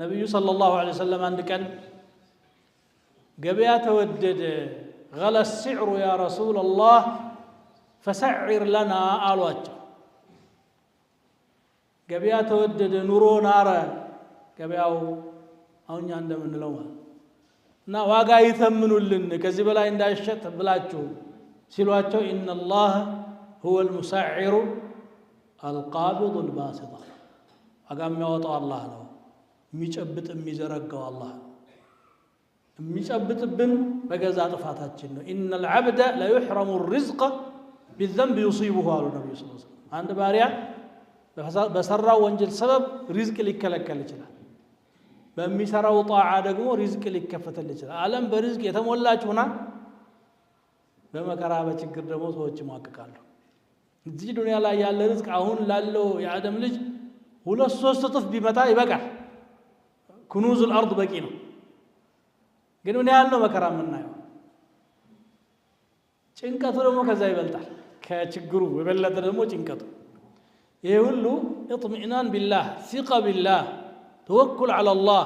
ነቢዩ ሰለላሁ ዐለይሂ ወሰለም አንድ ቀን ገበያ ተወደደ፣ ገለ ሲዕሩ ያ ረሱለላህ ፈሰዕር ለና አሏቸው። ገበያ ተወደደ፣ ኑሮ ናረ፣ ገበያው አሁን እኛ እንደምንለው ማለት እና ዋጋ ይተምኑልን ከዚህ በላይ እንዳይሸጥ ብላችሁ ሲሏቸው፣ ኢነላህ ሁወ ልሙሰዕሩ አልቃቢዱ ልባሲጥ፣ ዋጋ የሚያወጣው አላህ ነው፣ የሚጨብጥ የሚዘረጋው አላህ ነው። የሚጨብጥብን በገዛ ጥፋታችን ነው። إن العبد ليحرم الرزق بالذنب يصيبه አሉ ነቢዩ ስ ሰለም። አንድ ባሪያ በሰራው ወንጀል ሰበብ ሪዝቅ ሊከለከል ይችላል። በሚሰራው ጣዓ ደግሞ ሪዝቅ ሊከፈተል ይችላል። ዓለም በሪዝቅ የተሞላች ሆና በመከራ በችግር ደግሞ ሰዎች ይሟቅቃሉ። እዚህ ዱንያ ላይ ያለ ሪዝቅ አሁን ላለው የአደም ልጅ 2-3 እጥፍ ቢመጣ ይበቃል። كنوز الأرض በቂ ነው። ግን ምን ያህል ነው መከራ የምናየው? ጭንቀቱ ደግሞ ከዛ ይበልጣል። ከችግሩ የበለጠ ደግሞ ጭንቀቱ። ይሄ ሁሉ اطمئنان بالله፣ ثقة بالله፣ توكل على الله፣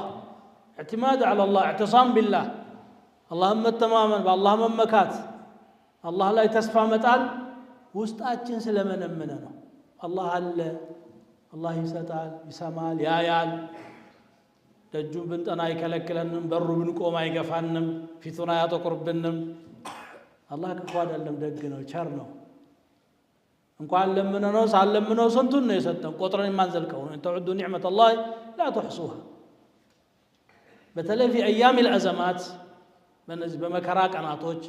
اعتماد على الله፣ اعتصام بالله፣ አላህን መተማመን፣ በአላህ መመካት፣ አላህ ላይ ተስፋ መጣል ውስጣችን ስለመነመነ ነው። አላህ አለ፣ አላህ ይሰጣል፣ ይሰማል፣ ያያል። ደጁን ብንጠና አይከለክለንም፣ በሩ ብንቆም አይገፋንም፣ ፊቱን አያጠቁርብንም። አላህ ክፉ አይደለም፣ ደግ ነው፣ ቸር ነው። እንኳን ለምነነው ሳንለምነው ስንቱን ነው የሰጠን፣ ቆጥረን የማንዘልቀው ነው። تعدوا نعمة الله لا تحصوها። በተለይ في أيام الأزمات፣ በእነዚህ በመከራ ቀናቶች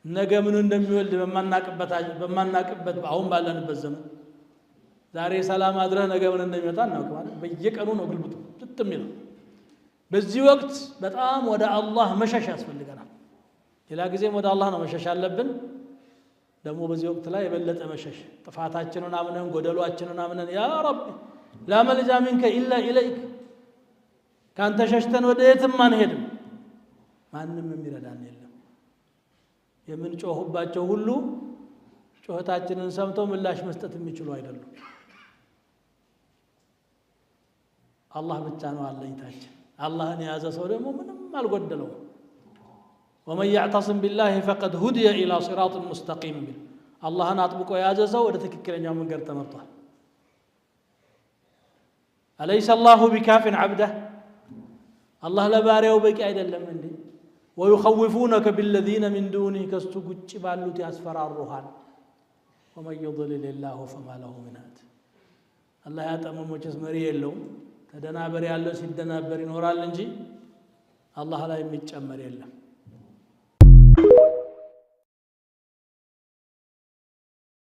ነገ ምን እንደሚወልድ በማናቅበት አሁን ባለንበት ዘመን ዛሬ ሰላም አድረህ ነገ ምን እንደሚመጣ እናውቅ ማለት በየቀኑ ነው ግልብጡ ጥጥ የሚለው። በዚህ ወቅት በጣም ወደ አላህ መሸሽ ያስፈልገናል። ሌላ ጊዜም ወደ አላህ ነው መሸሽ ያለብን። ደግሞ በዚህ ወቅት ላይ የበለጠ መሸሽ፣ ጥፋታችንን አምነን ጎደሏችንን አምነን يا ربي لا ملجأ منك إلا إليك፣ ካንተ ሸሽተን ወደ የትም አንሄድም፣ ማንም የሚረዳን የለም። የምንጮህባቸው ሁሉ ጩኸታችንን ሰምተው ምላሽ መስጠት የሚችሉ አይደሉም። አላህ ብቻ ነው አለኝታችን። አላህን የያዘ ሰው ደግሞ ምንም አልጎደለውም። ومن يعتصم بالله فقد هدي إلى صراط مستقيم ቢል አላህን አጥብቆ የያዘ ሰው ወደ ትክክለኛው መንገድ ተመርቷል። أليس الله بكاف عبده፣ አላህ ለባሪያው በቂ አይደለም እንዴ? ويخوفونك بالذين من دونه፣ ከሱ ውጭ ባሉት ያስፈራሩሃል። ومن يضلل الله فما له من هاد፣ አላህ ያጠመሞችስ መሪ የለውም። ተደናበር ያለው ሲደናበር ይኖራል እንጂ አላህ ላይ የሚጨመር የለም።